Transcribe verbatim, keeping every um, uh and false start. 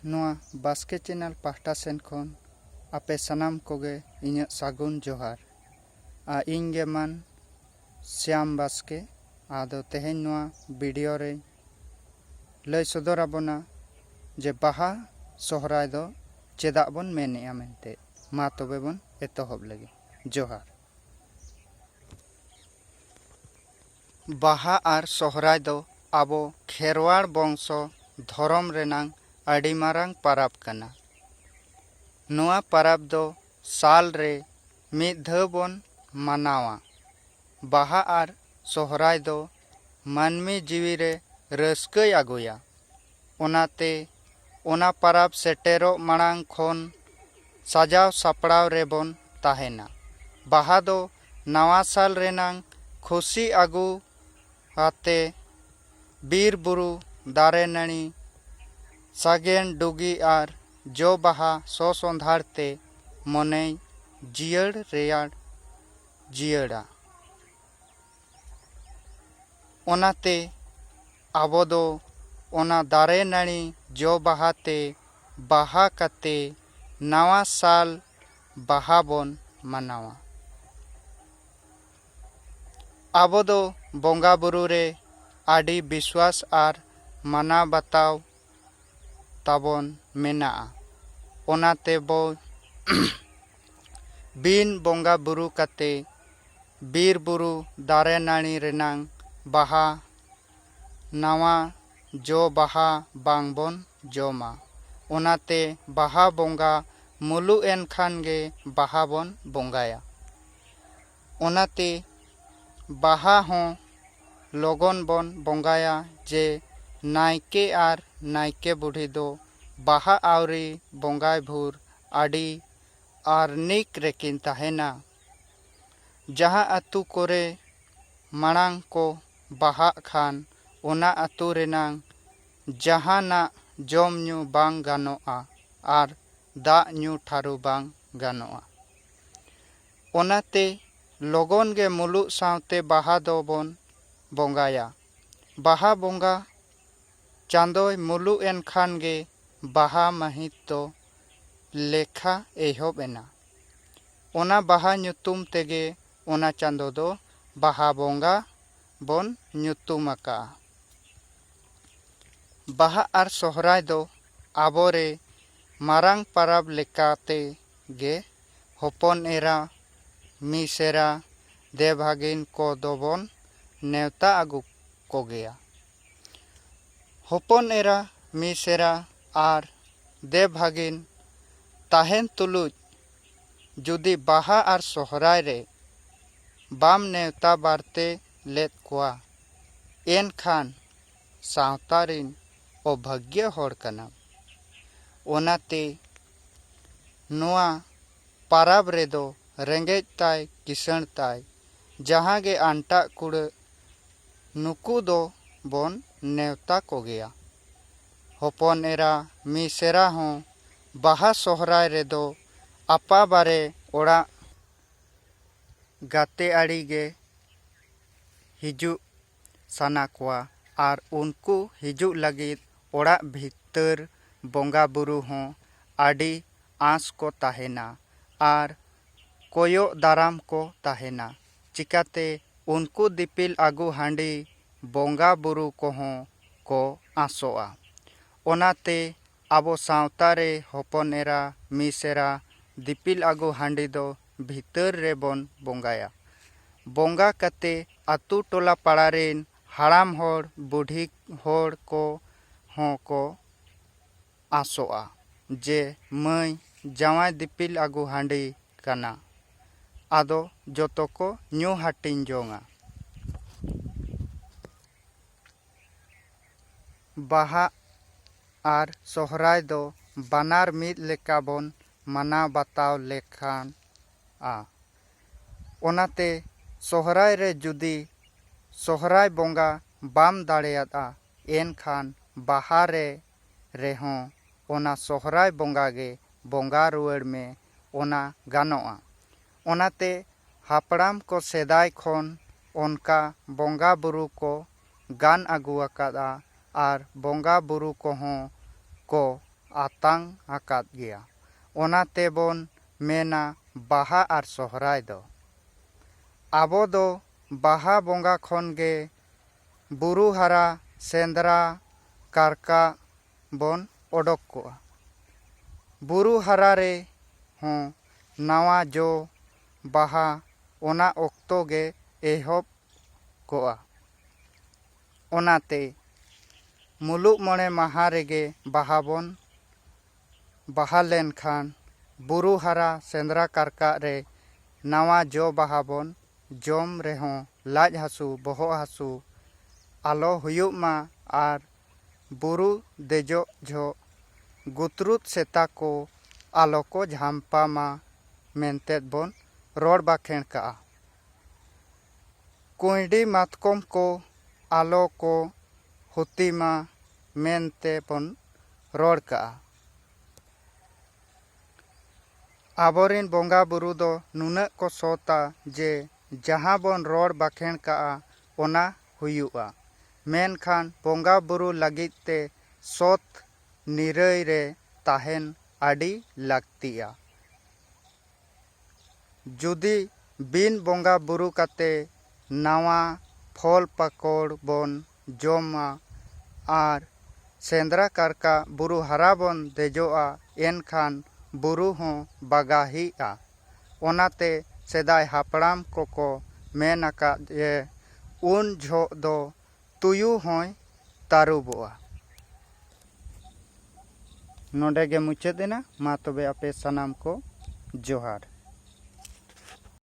ᱱᱚᱣᱟ ᱵᱟᱥᱠᱮ ᱪᱮᱱᱮᱞ ᱯᱟᱦᱴᱟ ᱥᱮᱱ ᱠᱷᱚᱱ ᱟᱯᱮ ᱥᱟᱱᱟᱢ ᱠᱚᱜᱮ ᱤᱧᱟᱹᱜ ᱥᱟᱹᱜᱩᱱ ᱡᱚᱦᱟᱨ᱾ ᱟᱨ ᱤᱧ ᱜᱮ ᱢᱟᱱ ᱥᱭᱟᱢ ᱵᱟᱥᱠᱮ᱾ ᱟᱫᱚ ᱛᱮᱦᱮᱧ ᱱᱚᱣᱟ ᱵᱷᱤᱰᱤᱭᱳ ᱨᱮ ᱞᱟᱹᱭ ᱥᱚᱫᱚᱨ ᱟᱵᱚᱱᱟ ᱡᱮ ᱵᱟᱦᱟ ᱥᱚᱦᱨᱟᱭ ᱫᱚ ᱪᱮᱫᱟᱜ ᱵᱚᱱ ᱢᱮᱱᱮᱜᱼᱟ ᱢᱮᱱᱛᱮ᱾ ᱢᱟ ᱛᱚᱵᱮ ᱵᱚᱱ ᱮᱛᱚᱦᱚᱵ ᱞᱮᱜᱮ᱾ ᱡᱚᱦᱟᱨ᱾ ᱵᱟᱦᱟ ᱟᱨ ᱥᱚᱦᱨᱟᱭ ᱫᱚ ᱟᱵᱚ ᱠᱷᱮᱨᱣᱟᱲ ᱵᱚᱝᱥᱚ ᱫᱷᱚᱨᱚᱢ ᱨᱮᱱᱟᱝ ᱟᱹᱰᱤ ᱢᱟᱨᱟᱝ ᱯᱟᱨᱟᱵᱽ ᱠᱟᱱᱟ᱾ ᱱᱚᱣᱟ ᱯᱟᱨᱟᱵᱽ ᱫᱚ ᱥᱟᱞ ᱨᱮ ᱢᱤᱫ ᱫᱷᱟᱣ ᱵᱚᱱ ᱢᱟᱱᱟᱣᱟ᱾ ᱵᱟᱦᱟ ᱟᱨ ᱥᱚᱦᱨᱟᱭ ᱫᱚ ᱢᱟᱹᱱᱢᱤ ᱡᱤᱣᱤ ᱨᱮ ᱨᱟᱹᱥᱠᱟᱹᱭ ᱟᱹᱜᱩᱭᱟ᱾ ᱚᱱᱟᱛᱮ ᱚᱱᱟ ᱯᱟᱨᱟᱵᱽ ᱥᱮᱴᱮᱨᱚᱜ ᱢᱟᱲᱟᱝ ᱠᱷᱚᱱ ᱥᱟᱡᱟᱣ ᱥᱟᱯᱲᱟᱣ ᱨᱮᱵᱚᱱ ᱛᱟᱦᱮᱱᱟ᱾ ᱵᱟᱦᱟ ᱫᱚ ᱱᱟᱣᱟ ᱥᱟᱞ ᱨᱮᱱᱟᱝ ᱠᱷᱩᱥᱤ ᱟᱹᱜᱩ ᱟᱛᱮ ᱵᱤᱨ ᱵᱩᱨᱩ, ᱫᱟᱨᱮ ᱱᱟᱹᱲᱤ, ᱥᱟᱜᱮᱱ ᱰᱩᱜᱤ ᱟᱨ ᱡᱚ ᱵᱟᱦᱟ ᱥᱚ ᱥᱚᱸᱫᱷᱟᱲ ᱛᱮ ᱢᱚᱱᱮᱭ ᱡᱤᱭᱟᱹᱲ ᱨᱮᱭᱟᱲ ᱡᱤᱭᱟᱹᱲᱟ᱾ ᱚᱱᱟᱛᱮ ᱟᱵᱚ ᱫᱚ ᱚᱱᱟ ᱫᱟᱨᱮ ᱱᱟᱹᱲᱤ ᱡᱚ ᱵᱟᱦᱟ ᱛᱮ ᱵᱟᱦᱟ ᱠᱟᱛᱮ ᱱᱟᱣᱟ ᱥᱟᱞ ᱵᱟᱦᱟ ᱵᱚᱱ ᱢᱟᱱᱟᱣᱟ᱾ ᱟᱵᱚ ᱫᱚ ᱵᱚᱸᱜᱟ ᱵᱩᱨᱩ ᱨᱮ ᱟᱹᱰᱤ ᱵᱤᱥᱣᱟᱥ ᱟᱨ ᱢᱟᱱᱟᱣ ᱵᱟᱛᱟᱣ ᱛᱟᱵᱚᱱ ᱢᱮᱱᱟᱜᱼᱟ᱾ ᱚᱱᱟᱛᱮ ᱵᱚ ᱵᱤᱱ ᱵᱚᱸᱜᱟ ᱵᱩᱨᱩ ᱠᱟᱛᱮ ᱵᱤᱨ ᱵᱩᱨᱩ ᱫᱟᱨᱮ ᱱᱟᱹᱲᱤ ᱨᱮᱱᱟᱝ ᱵᱟᱦᱟ, ᱱᱟᱣᱟ ᱡᱚ ᱵᱟᱦᱟ ᱵᱟᱝ ᱵᱚᱱ ᱡᱚᱢᱟ᱾ ᱚᱱᱟᱛᱮ ᱵᱟᱦᱟ ᱵᱚᱸᱜᱟ ᱢᱩᱞᱩᱜ ᱮᱱ ᱠᱷᱟᱱ ᱜᱮ ᱵᱟᱦᱟ ᱵᱚᱱ ᱵᱚᱸᱜᱟᱭᱟ᱾ ᱚᱱᱟᱛᱮ ᱵᱟᱦᱟ ᱦᱚᱸ ᱞᱚᱜᱚᱱ ᱵᱚᱱ ᱵᱚᱸᱜᱟᱭᱟ, ᱡᱮ ᱱᱟᱭᱠᱮ ᱟᱨ ᱱᱟᱭᱠᱮ ᱵᱩᱰᱷᱤ ᱫᱚ ᱵᱟᱦᱟ ᱟᱹᱣᱨᱤ ᱵᱚᱸᱜᱟᱭ ᱵᱷᱳᱨ ᱟᱹᱰᱤ ᱟᱨ ᱱᱤᱠ ᱨᱮᱠᱤᱱ ᱛᱟᱦᱮᱱᱟ᱾ ᱡᱟᱦᱟᱸ ᱟᱹᱛᱩ ᱠᱚᱨᱮ ᱢᱟᱲᱟᱝ ᱠᱚ ᱵᱟᱦᱟᱜ ᱠᱷᱟᱱ, ᱚᱱᱟ ᱟᱹᱛᱩ ᱨᱮᱱᱟᱝ ᱡᱟᱦᱟᱱᱟᱜ ᱡᱚᱢ ᱧᱩ ᱵᱟᱝ ᱜᱟᱱᱚᱜᱼᱟ ᱟᱨ ᱫᱟᱜ ᱧᱩ ᱴᱷᱟᱹᱨᱩ ᱵᱟᱝ ᱜᱟᱱᱚᱜᱼᱟ᱾ ᱚᱱᱟᱛᱮ ᱞᱚᱜᱚᱱ ᱜᱮ ᱢᱩᱞᱩᱜ ᱥᱟᱶᱛᱮ ᱵᱟᱦᱟ ᱫᱚᱵᱚᱱ ᱵᱚᱸᱜᱟᱭᱟ᱾ ᱵᱟᱦᱟ ᱵᱚᱸᱜᱟ ᱪᱟᱸᱫᱚᱭ ᱢᱩᱞᱩᱜ ᱮᱱ ᱠᱷᱟᱱ ᱜᱮ ᱵᱟᱦᱟ ᱢᱟᱹᱦᱤᱛ ᱫᱚ ᱞᱮᱠᱷᱟ ᱮᱦᱚᱵ ᱮᱱᱟ᱾ ᱚᱱᱟ ᱵᱟᱦᱟ ᱧᱩᱛᱩᱢ ᱛᱮᱜᱮ ᱚᱱᱟ ᱪᱟᱸᱫᱚ ᱫᱚ ᱵᱟᱦᱟ ᱵᱚᱸᱜᱟ ᱵᱚᱱ ᱧᱩᱛᱩᱢ ᱟᱠᱟᱜᱼᱟ᱾ ᱵᱟᱦᱟ ᱟᱨ ᱥᱚᱦᱨᱟᱭ ᱫᱚ ᱟᱵᱚᱨᱮ ᱢᱟᱨᱟᱝ ᱯᱟᱨᱟᱵᱽ ᱞᱮᱠᱟᱛᱮ ᱜᱮ ᱦᱚᱯᱚᱱ ᱮᱨᱟ, ᱢᱤᱥᱮᱨᱟ, ᱫᱮᱵᱷᱟᱜᱤᱱ ᱠᱚ ᱫᱚᱵᱚᱱ ᱱᱮᱣᱛᱟ ᱟᱹᱜᱩ ᱠᱚᱜᱮᱭᱟ᱾ ᱦᱚᱯᱚᱱ ᱮᱨᱟ, ᱢᱤᱥᱮᱨᱟ ᱟᱨ ᱫᱮᱵᱷᱟᱜᱤᱱ ᱛᱟᱦᱮᱱ ᱛᱩᱞᱩᱡ ᱡᱩᱫᱤ ᱵᱟᱦᱟ ᱟᱨ ᱥᱚᱦᱨᱟᱭ ᱨᱮ ᱵᱟᱢ ᱱᱮᱣᱛᱟ ᱵᱟᱨᱛᱮ ᱞᱮᱫ ᱠᱚᱣᱟ, ᱮᱱᱠᱷᱟᱱ ᱥᱟᱶᱛᱟ ᱨᱤᱱ ᱚᱵᱷᱟᱜᱽᱭᱚ ᱦᱚᱲ ᱠᱟᱱᱟᱢ᱾ ᱚᱱᱟᱛᱮ ᱱᱚᱣᱟ ᱯᱟᱨᱟᱵᱽ ᱨᱮᱫᱚ ᱨᱮᱸᱜᱮᱡ ᱛᱟᱭ, ᱠᱤᱥᱟᱹᱬ ᱛᱟᱭ, ᱡᱟᱦᱟᱸ ᱜᱮ ᱟᱱᱴᱟᱜ ᱠᱩᱲᱟᱹᱜ, ᱱᱩᱠᱩ ᱫᱚ ᱵᱚᱱ ᱱᱮᱣᱛᱟ ᱠᱚᱜᱮᱭᱟ᱾ ᱦᱚᱯᱚᱱ ᱮᱨᱟ, ᱢᱤᱥᱮᱨᱟ ᱦᱚᱸ ᱵᱟᱦᱟ ᱥᱚᱦᱨᱟᱭ ᱨᱮᱫᱚ ᱟᱯᱟ ᱵᱟᱨᱮ ᱚᱲᱟᱜ ᱜᱟᱛᱮ ᱟᱲᱮ ᱜᱮ ᱦᱤᱡᱩᱜ ᱥᱟᱱᱟ ᱠᱚᱣᱟ ᱟᱨ ᱩᱱᱠᱩ ᱦᱤᱡᱩᱜ ᱞᱟᱹᱜᱤᱫ ᱚᱲᱟᱜ ᱵᱷᱤᱛᱟᱹᱨ ᱵᱚᱸᱜᱟ ᱵᱩᱨᱩ ᱦᱚᱸ ᱟᱹᱰᱤ ᱟᱸᱥ ᱠᱚ ᱛᱟᱦᱮᱱᱟ ᱟᱨ ᱠᱚᱭᱚᱜ ᱫᱟᱨᱟᱢ ᱠᱚ ᱛᱟᱦᱮᱱᱟ᱾ ᱪᱤᱠᱟᱹᱛᱮ ᱩᱱᱠᱩ ᱫᱤᱯᱤᱞ ᱟᱹᱜᱩ ᱦᱟᱺᱰᱤ ᱵᱚᱸᱜᱟ ᱵᱩᱨᱩ ᱠᱚᱦᱚᱸ ᱠᱚ ᱟᱸᱥᱚᱜᱼᱟ᱾ ᱚᱱᱟᱛᱮ ᱟᱵᱚ ᱥᱟᱶᱛᱟ ᱨᱮ ᱦᱚᱯᱚᱱ ᱮᱨᱟ, ᱢᱤᱥᱮᱨᱟ, ᱫᱤᱯᱤᱞ ᱟᱹᱜᱩ ᱦᱟᱺᱰᱤ ᱫᱚ ᱵᱷᱤᱛᱟᱹᱨ ᱨᱮᱵᱚᱱ ᱵᱚᱸᱜᱟᱭᱟ᱾ ᱵᱚᱸᱜᱟ ᱠᱟᱛᱮ ᱟᱹᱛᱩ ᱴᱚᱞᱟ ᱯᱟᱲᱟ ᱨᱮᱱ ᱦᱟᱲᱟᱢ ᱦᱚᱲ, ᱵᱩᱰᱷᱤ ᱦᱚᱲ ᱠᱚ ᱦᱚᱸ ᱠᱚ ᱟᱸᱥᱚᱜᱼᱟ ᱡᱮ ᱢᱟᱹᱭ ᱡᱟᱶᱟᱭ ᱫᱤᱯᱤᱞ ᱟᱹᱜᱩ ᱦᱟᱺᱰᱤ ᱠᱟᱱᱟ᱾ ᱟᱫᱚ ᱡᱚᱛᱚ ᱠᱚ ᱧᱩ ᱦᱟᱹᱴᱤᱧ ᱡᱚᱝᱟ᱾ ᱵᱟᱦᱟ ᱟᱨ ᱥᱚᱦᱨᱟᱭ ᱫᱚ ᱵᱟᱱᱟᱨ ᱢᱤᱫ ᱞᱮᱠᱟ ᱵᱚᱱ ᱢᱟᱱᱟᱣ ᱵᱟᱛᱟᱣ ᱞᱮᱠᱷᱟᱱ ᱟ᱾ ᱚᱱᱟᱛᱮ ᱥᱚᱦᱨᱟᱭ ᱨᱮ ᱡᱩᱫᱤ ᱥᱚᱦᱨᱟᱭ ᱵᱚᱸᱜᱟ ᱵᱟᱢ ᱫᱟᱲᱮᱭᱟᱫᱼᱟ, ᱮᱱᱠᱷᱟᱱ ᱵᱟᱦᱟ ᱨᱮ ᱨᱮᱦᱚᱸ ᱚᱱᱟ ᱥᱚᱦᱨᱟᱭ ᱵᱚᱸᱜᱟ ᱜᱮ ᱵᱚᱸᱜᱟ ᱨᱩᱣᱟᱹᱲ ᱢᱮ, ᱚᱱᱟ ᱜᱟᱱᱚᱜᱼᱟ᱾ ᱚᱱᱟᱛᱮ ᱦᱟᱯᱲᱟᱢ ᱠᱚ ᱥᱮᱫᱟᱭ ᱠᱷᱚᱱ ᱚᱱᱠᱟ ᱵᱚᱸᱜᱟ ᱵᱩᱨᱩ ᱠᱚ ᱜᱟᱱ ᱟᱹᱜᱩ ᱟᱠᱟᱫᱼᱟ ᱟᱨ ᱵᱚᱸᱜᱟ ᱵᱩᱨᱩ ᱠᱚᱦᱚᱸ ᱠᱚ ᱟᱛᱟᱝ ᱟᱠᱟᱫ ᱜᱮᱭᱟ᱾ ᱚᱱᱟ ᱛᱮᱵᱚᱱ ᱢᱮᱱᱟ ᱵᱟᱦᱟ ᱟᱨ ᱥᱚᱦᱨᱟᱭ ᱫᱚ᱾ ᱟᱵᱚ ᱫᱚ ᱵᱟᱦᱟ ᱵᱚᱸᱜᱟ ᱠᱷᱚᱱ ᱜᱮ ᱵᱩᱨᱩ ᱦᱟᱨᱟ ᱥᱮᱸᱫᱽᱨᱟ ᱠᱟᱨᱠᱟ ᱵᱚᱱ ᱚᱰᱚᱠ ᱠᱚᱜᱼᱟ᱾ ᱵᱩᱨᱩ ᱦᱟᱨᱟ ᱨᱮ ᱦᱚᱸ ᱱᱟᱣᱟ ᱡᱚ ᱵᱟᱦᱟ ᱚᱱᱟ ᱚᱠᱛᱚ ᱜᱮ ᱮᱦᱚᱵ ᱠᱚᱜᱼᱟ᱾ ᱚᱱᱟᱛᱮ ᱢᱩᱞᱩᱜ ᱢᱚᱬᱮ ᱢᱟᱦᱟ ᱨᱮᱜᱮ ᱵᱟᱦᱟ ᱵᱚᱱ ᱵᱟᱦᱟ ᱞᱮᱱᱠᱷᱟᱱ ᱵᱩᱨᱩ ᱦᱟᱨᱟ ᱥᱮᱸᱫᱽᱨᱟ ᱠᱟᱨᱠᱟ ᱨᱮ ᱱᱟᱣᱟ ᱡᱚ ᱵᱟᱦᱟ ᱵᱚᱱ ᱡᱚᱢ ᱨᱮᱦᱚᱸ ᱞᱟᱡ ᱦᱟᱹᱥᱩ, ᱵᱚᱦᱚᱜ ᱦᱟᱹᱥᱩ ᱟᱞᱚ ᱦᱩᱭᱩᱜ ᱢᱟ ᱟᱨ ᱵᱩᱨᱩ ᱫᱮᱡᱚᱜ ᱡᱚᱦᱚᱜ ᱜᱩᱛᱨᱩᱫ ᱥᱮᱛᱟ ᱠᱚ ᱟᱞᱚ ᱠᱚ ᱡᱷᱟᱢᱯᱟ ᱢᱟ ᱢᱮᱱᱛᱮ ᱵᱚᱱ ᱨᱚᱲ ᱵᱟᱠᱷᱮᱬ ᱠᱟᱜᱼᱟ᱾ ᱠᱩᱸᱭᱰᱤ ᱢᱟᱛᱠᱚᱢ ᱠᱚ ᱟᱞᱚ ᱠᱚ ᱦᱩᱛᱤ ᱢᱟ ᱢᱮᱱᱛᱮ ᱵᱚᱱ ᱨᱚᱲ ᱠᱟᱜᱼᱟ᱾ ᱟᱵᱚᱨᱮᱱ ᱵᱚᱸᱜᱟ ᱵᱩᱨᱩ ᱫᱚ ᱱᱩᱱᱟᱹᱜ ᱠᱚ ᱥᱚᱛᱟ ᱡᱮ ᱡᱟᱦᱟᱸ ᱵᱚᱱ ᱨᱚᱲ ᱵᱟᱠᱷᱮᱬ ᱠᱟᱜᱼᱟ ᱚᱱᱟ ᱦᱩᱭᱩᱜᱼᱟ᱾ ᱢᱮᱱᱠᱷᱟᱱ ᱵᱚᱸᱜᱟ ᱵᱩᱨᱩ ᱞᱟᱹᱜᱤᱫ ᱛᱮ ᱥᱚᱛ ᱱᱤᱨᱟᱹᱭ ᱨᱮ ᱛᱟᱦᱮᱱ ᱟᱹᱰᱤ ᱞᱟᱹᱠᱛᱤᱜᱼᱟ᱾ ᱡᱩᱫᱤ ᱵᱤᱱ ᱵᱚᱸᱜᱟ ᱵᱩᱨᱩ ᱠᱟᱛᱮ ᱱᱟᱣᱟ ᱯᱷᱚᱞ ᱯᱟᱠᱚᱲ ᱵᱚᱱ ᱡᱚᱢᱟ ᱟᱨ ᱥᱮᱸᱫᱽᱨᱟ ᱠᱟᱨᱠᱟ ᱵᱩᱨᱩ ᱦᱟᱨᱟ ᱵᱚᱱ ᱫᱮᱡᱚᱜᱼᱟ, ᱮᱱᱠᱷᱟᱱ ᱵᱩᱨᱩ ᱦᱚᱸ ᱵᱟᱜᱟᱦᱤᱜᱼᱟ᱾ ᱚᱱᱟᱛᱮ ᱥᱮᱫᱟᱭ ᱦᱟᱯᱲᱟᱢ ᱠᱚᱠᱚ ᱢᱮᱱ ᱟᱠᱟᱫ ᱡᱮ ᱩᱱ ᱡᱚᱦᱚᱜ ᱫᱚ ᱛᱩᱭᱩ ᱦᱚᱸᱭ ᱛᱟᱹᱨᱩᱵᱚᱜᱼᱟ᱾ ᱱᱚᱰᱮ ᱜᱮ ᱢᱩᱪᱟᱹᱫ ᱮᱱᱟ᱾ ᱢᱟ ᱛᱚᱵᱮ ᱟᱯᱮ ᱥᱟᱱᱟᱢ ᱠᱚ ᱡᱚᱦᱟᱨ᱾